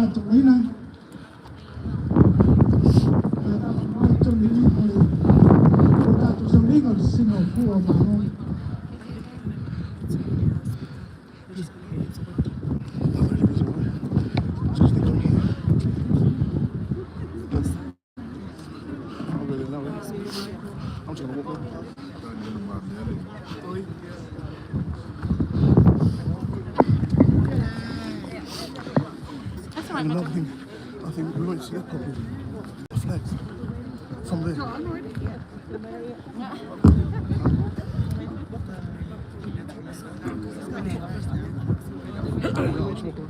tatou aina. Ae totonu i i o le o tatou sauniga o le sisina o fua o Malo. That's the only reason why. It's 'cause they come here. I'll go there now, eh? I'm just gonna walk over. And another thing, I think we won't see that properly. The flags from there. Let's walk over.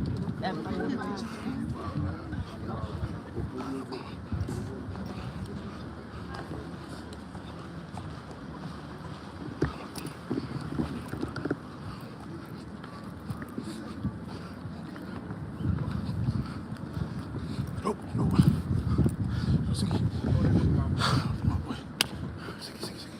Oh, no. Siki. Come on, boy. Siki, siki, siki.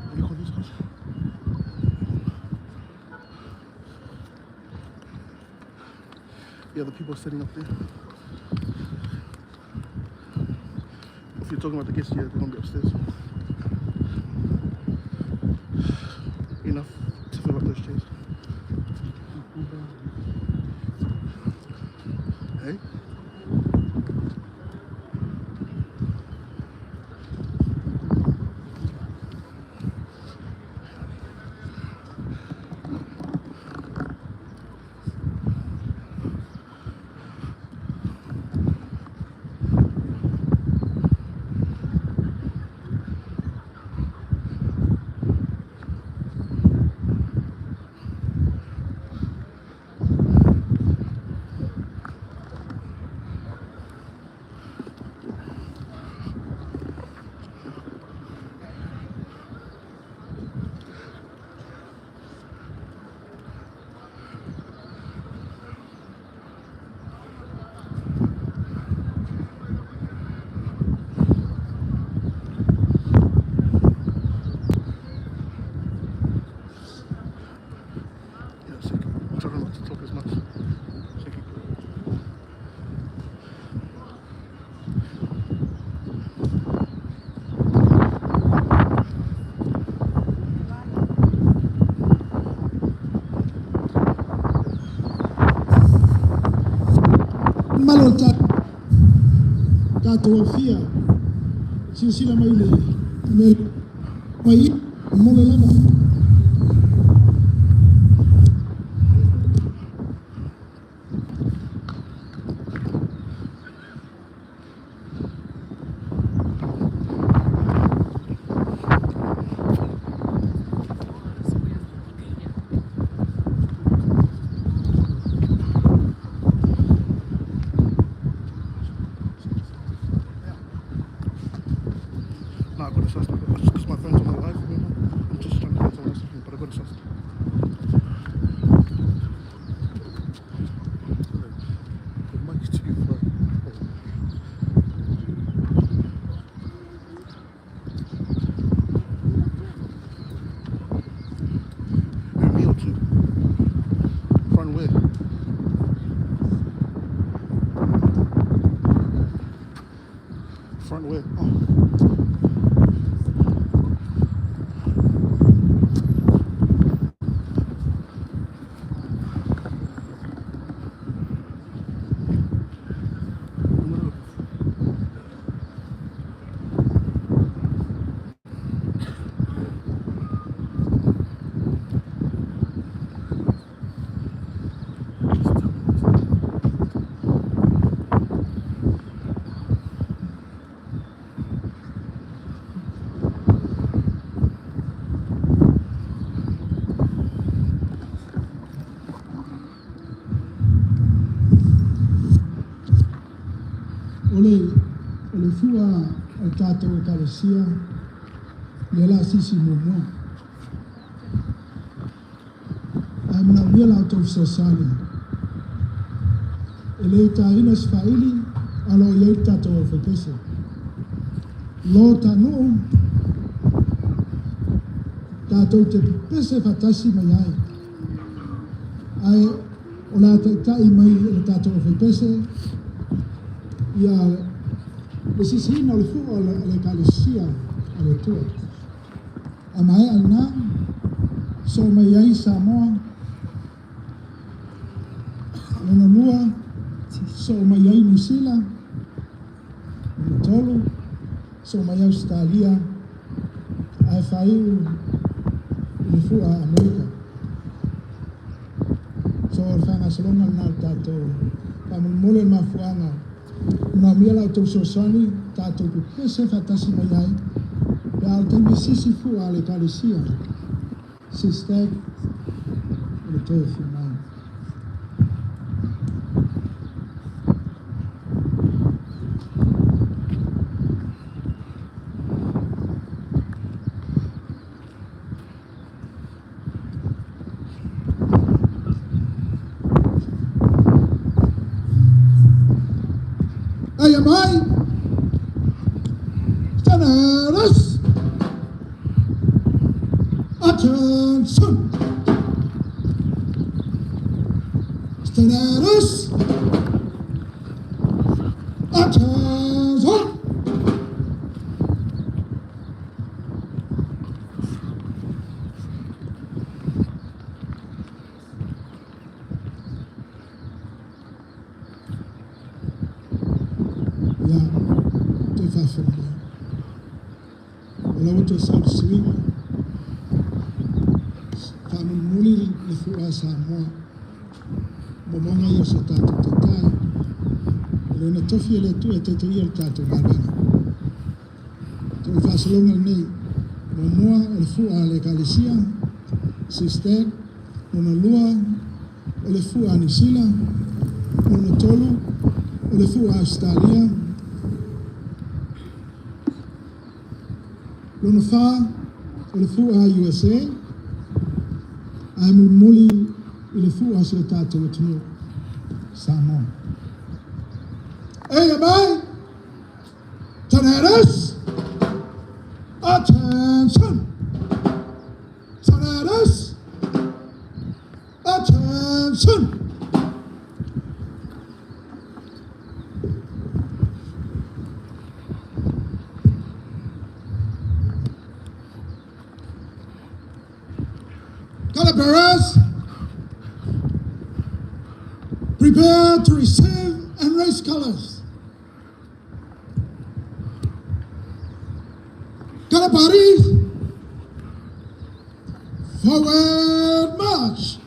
What do you call these guys? Yeah, the people sitting up there. If you're talking about the guests, yeah, they're gonna be upstairs. Enough to fill up those chairs. Hey? Yeah, sick. I'm trying not to talk as much. Sick. Malo tatou aufia silasila mai le mea mai mo le lava. No, I got a suspect. Just because my phone's on my live, remember? I'm just trying to find someone else to film, but I got a suspect. The mic's too far. Who, me or two? Front where? Front where? Oh. No. O le o le fua o le tatou ekalesia le la sisi muamua. Ae manaomia la outou fesoasoani. E le taina se faili, a o lo o i ai le tatou aufaipese. Lo tanuu Tatou te pepese faatasi mai ai. Ae o le a taitai mai e le tatou aufaipese ia le sisiina o le fua o le Ekalesia a le Atua. A maea lena, soo mai ai Samoa. Lona lua, soo mai ai Niu Sila. Lona tolu, soo mai Ausetalia ae faaiu i le fua a Amerika. So o le faagasologa lena o le tatou faamolemole le mafuaaga manaomia la outou fesoasoani tatou pepese faatasi mai ai pe a o le taimi e sisi fua a le Ekalesia SISTAC o le toe afio mai. Eia mai! Stand Attention! Stand Attention! Ia, toe faafofoga mai. O la ua toe sau le suiga. Faamulimuli le fua a Samoa. Momoga ia o so tatou taitai. O le na tofi e le Atua e taitaia le tatou galuega. So o le faasologa lenei. Muamua o le fua a le Ekalesia, SISTAC. Lona lua, o le fua a Niu Sila. Lona tolu, o le fua a Ausetalia. Lona fa, o le fua a USA. Ae mulimuli i le fua a si o tatou atunuu, Samoa. Eia mai! Tenaris! Attention! Tenaris! Attention! Color bearers, prepare to receive and raise colors. Color parties, forward march.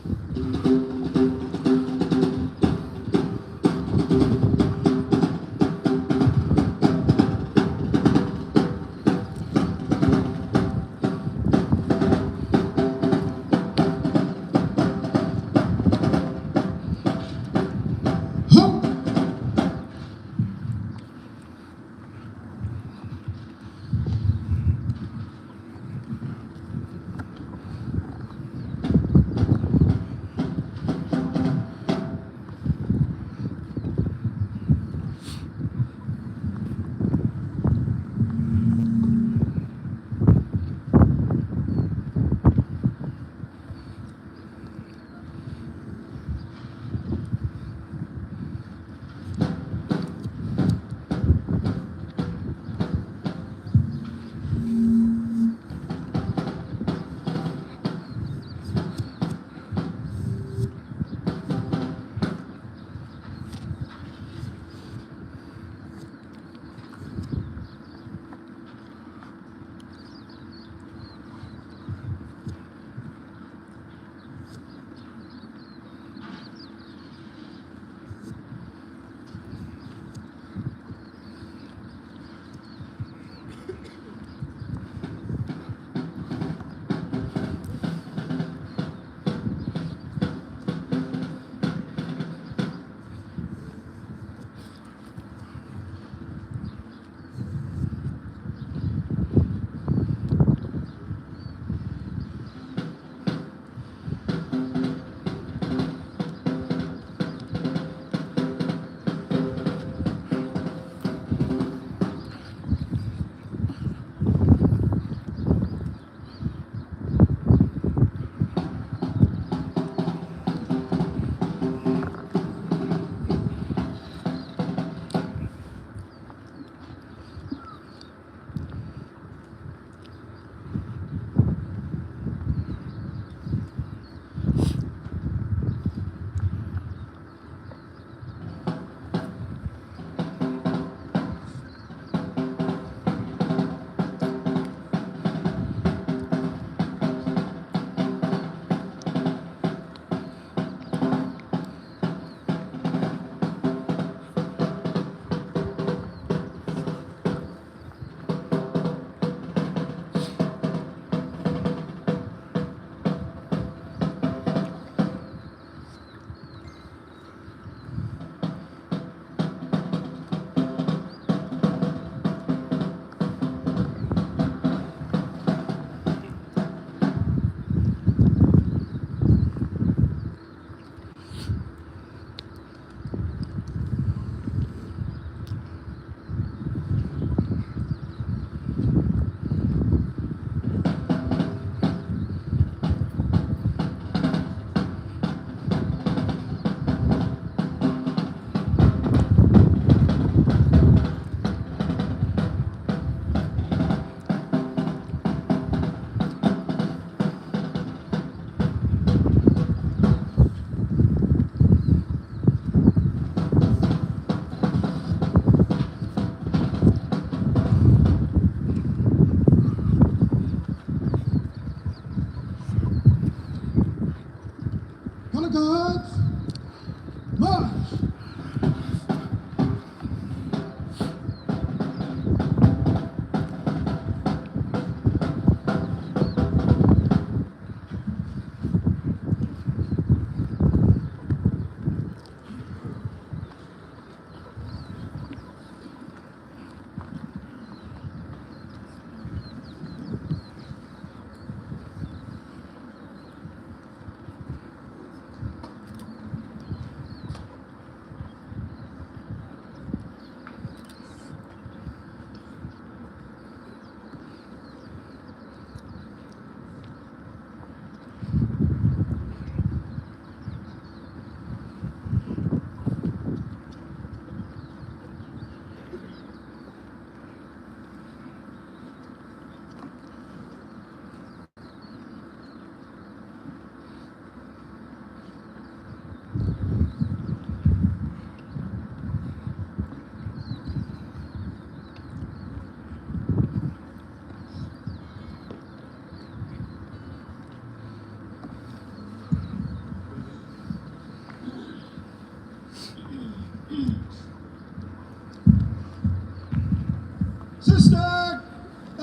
Hop!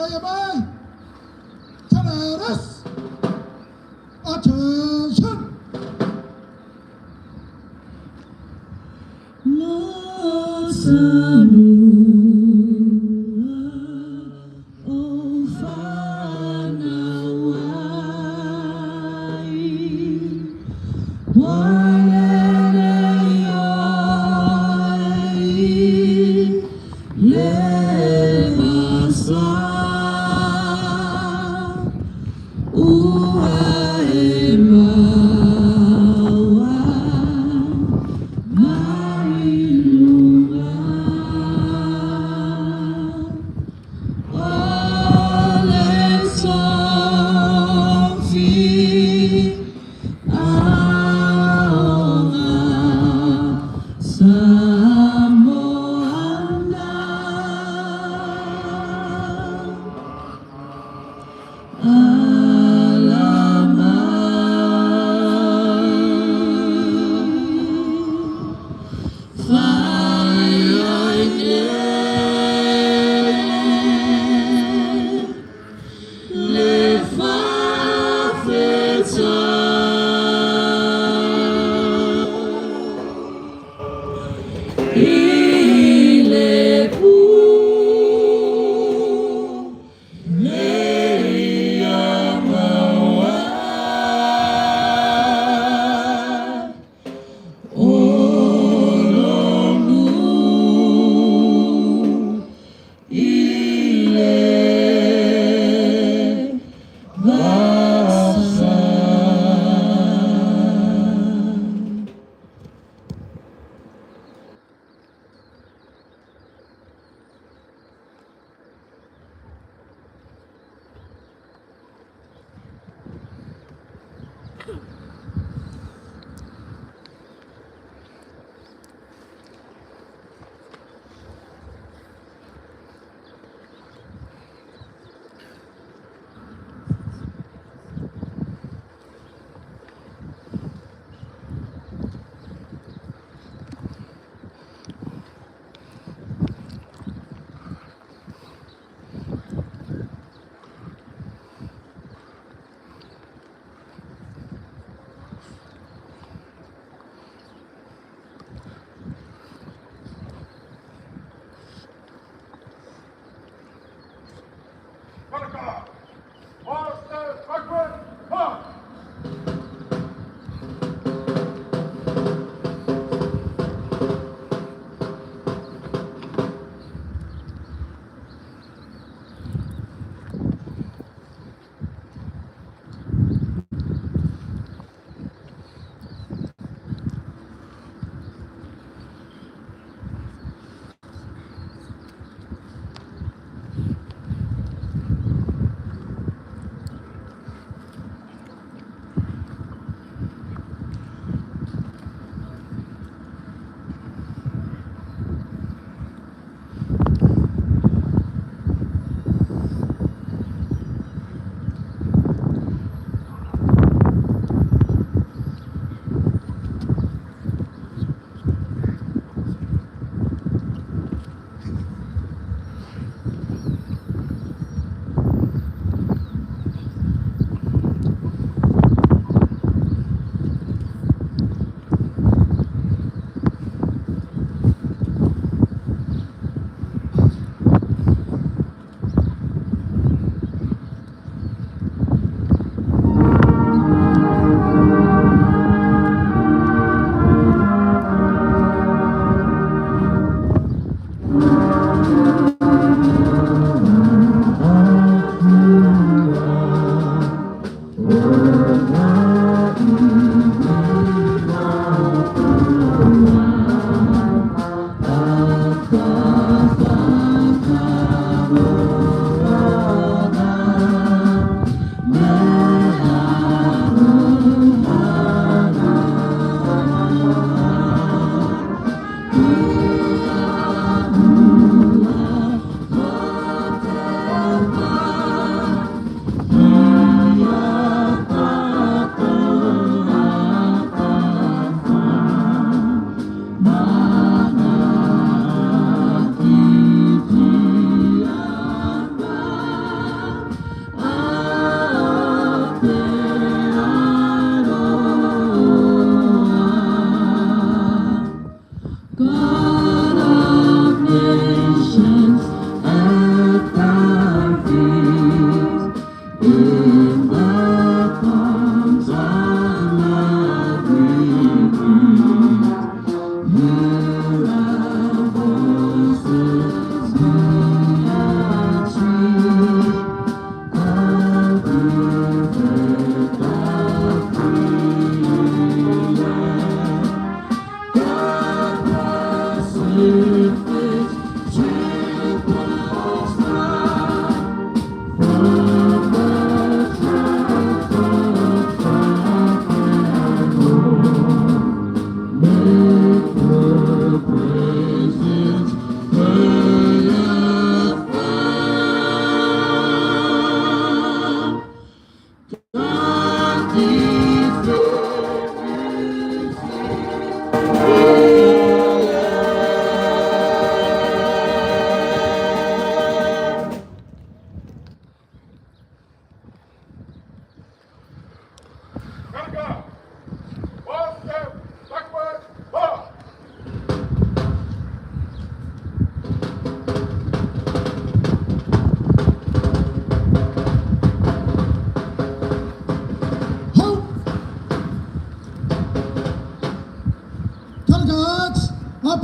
Paia mai! Tanaras! Attention!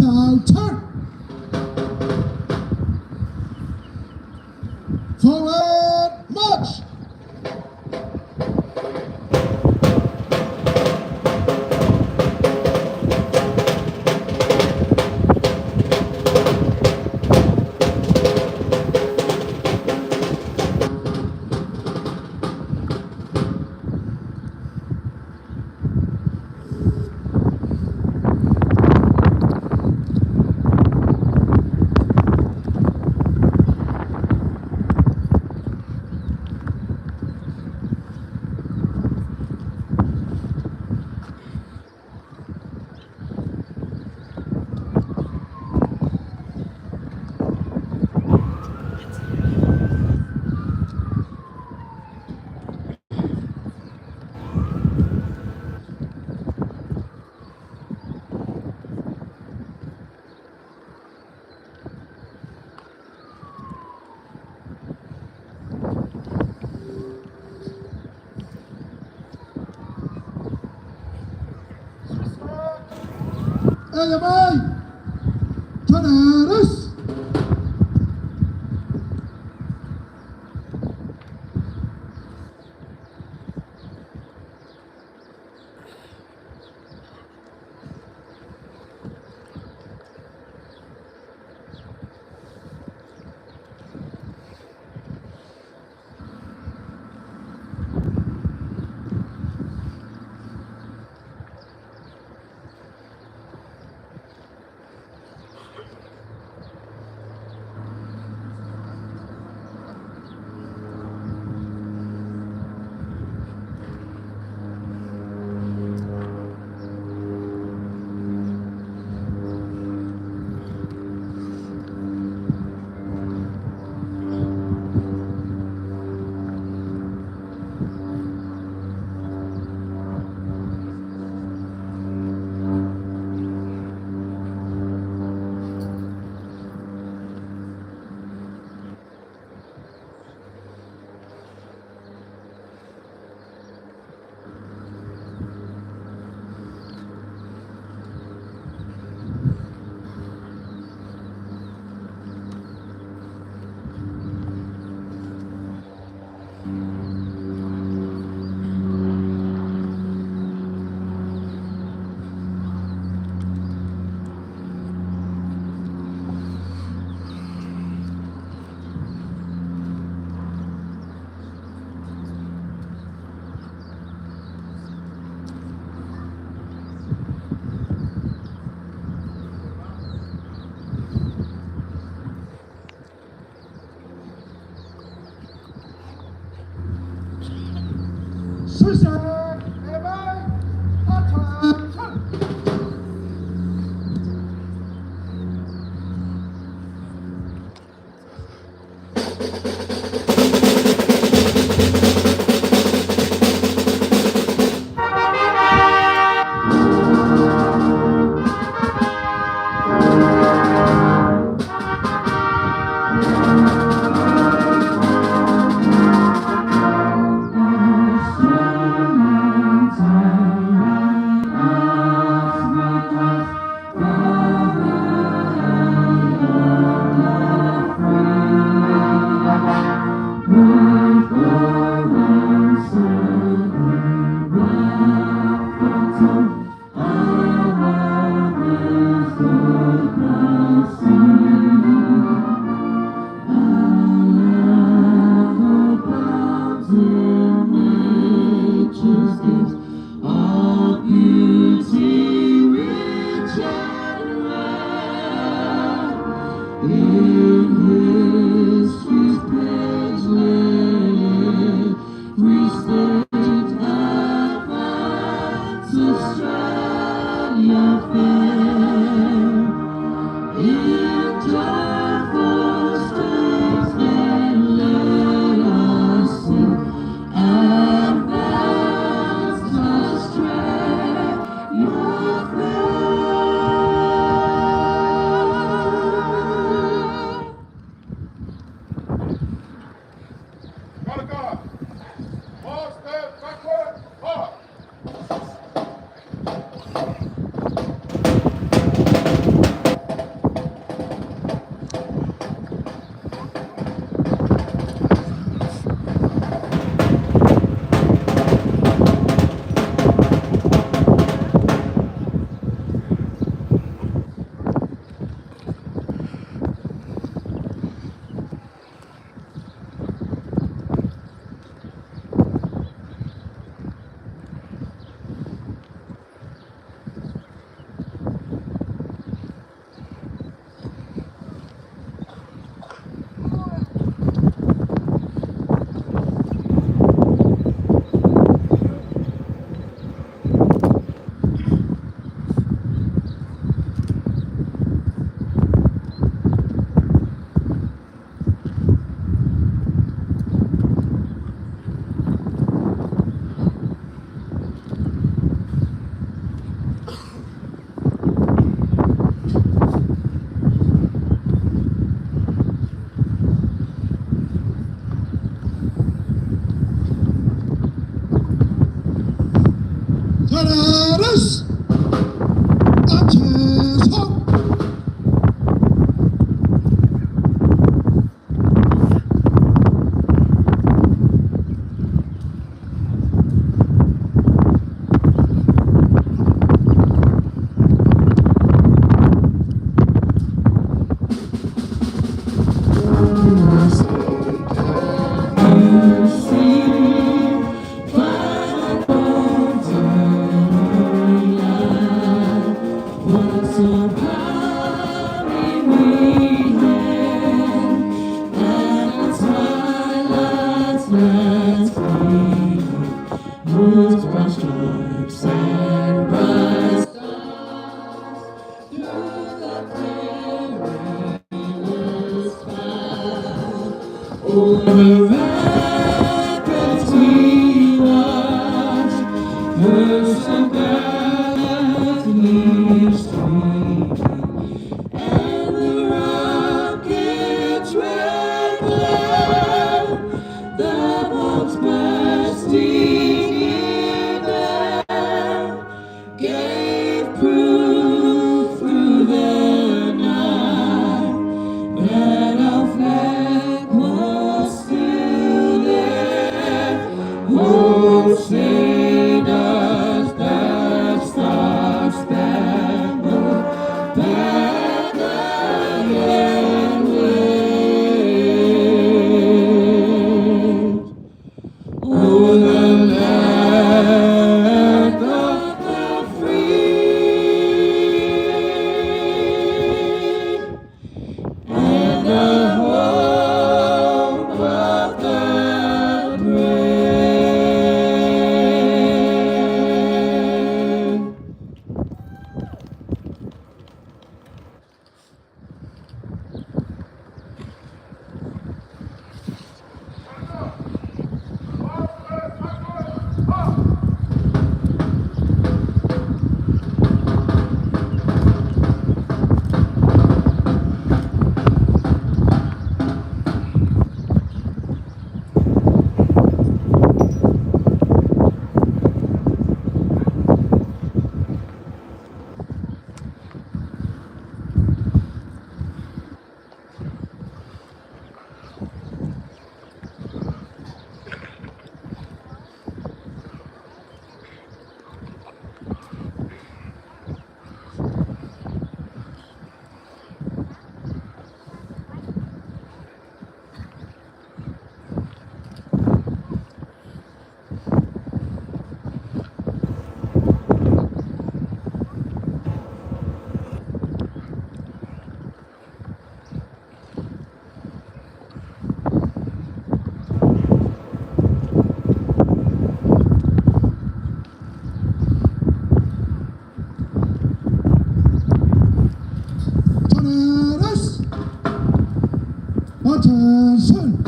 About turn. Forward, march. AMA. Turn. Suicide. AMA. Attention. 차라라스 단체석. 차라라스 단체선.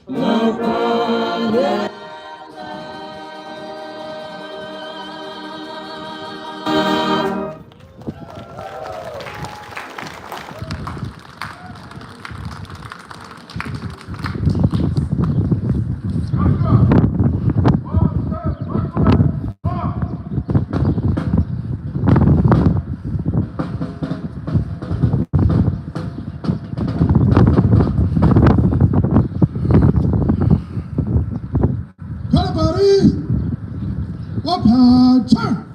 Love. Turn!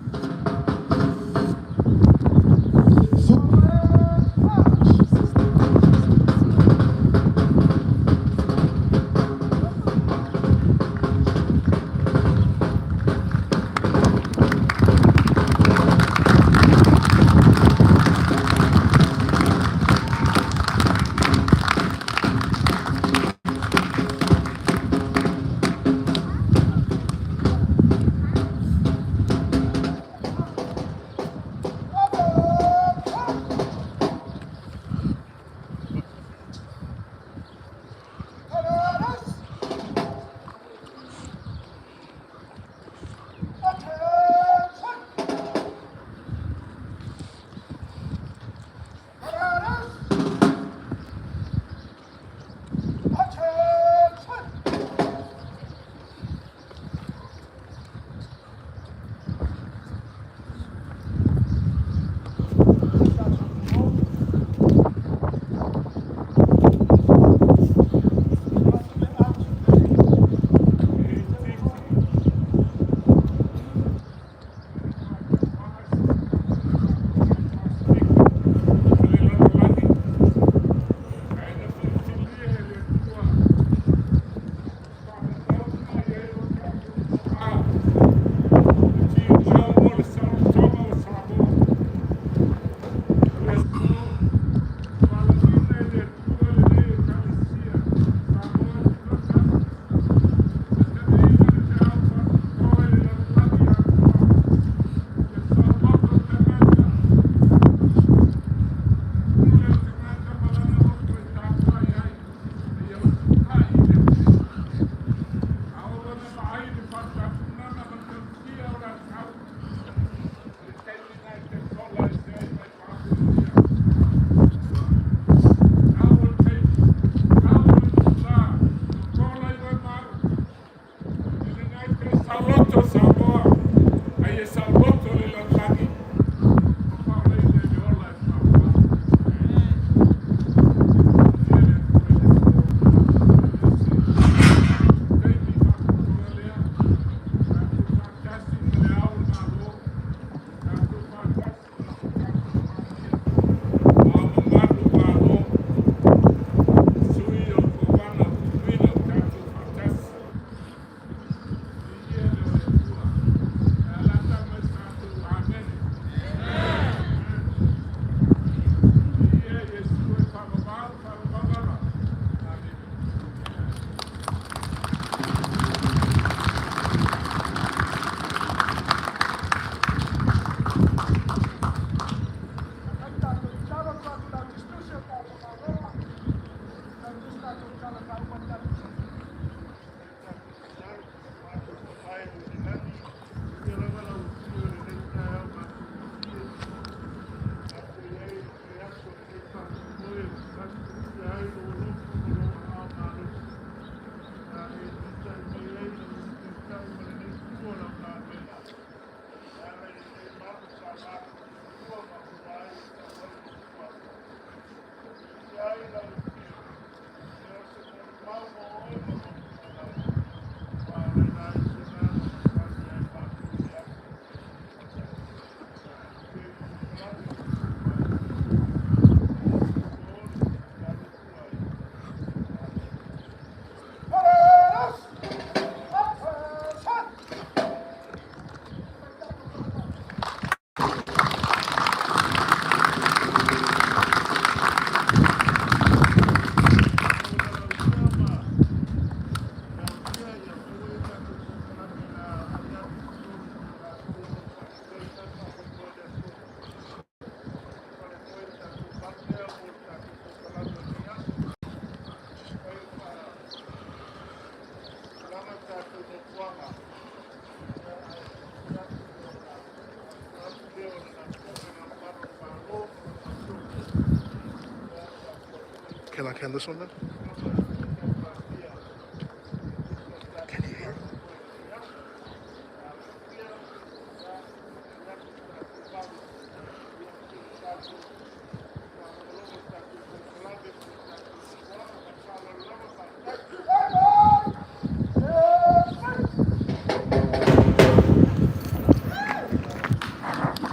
Can I can this one then?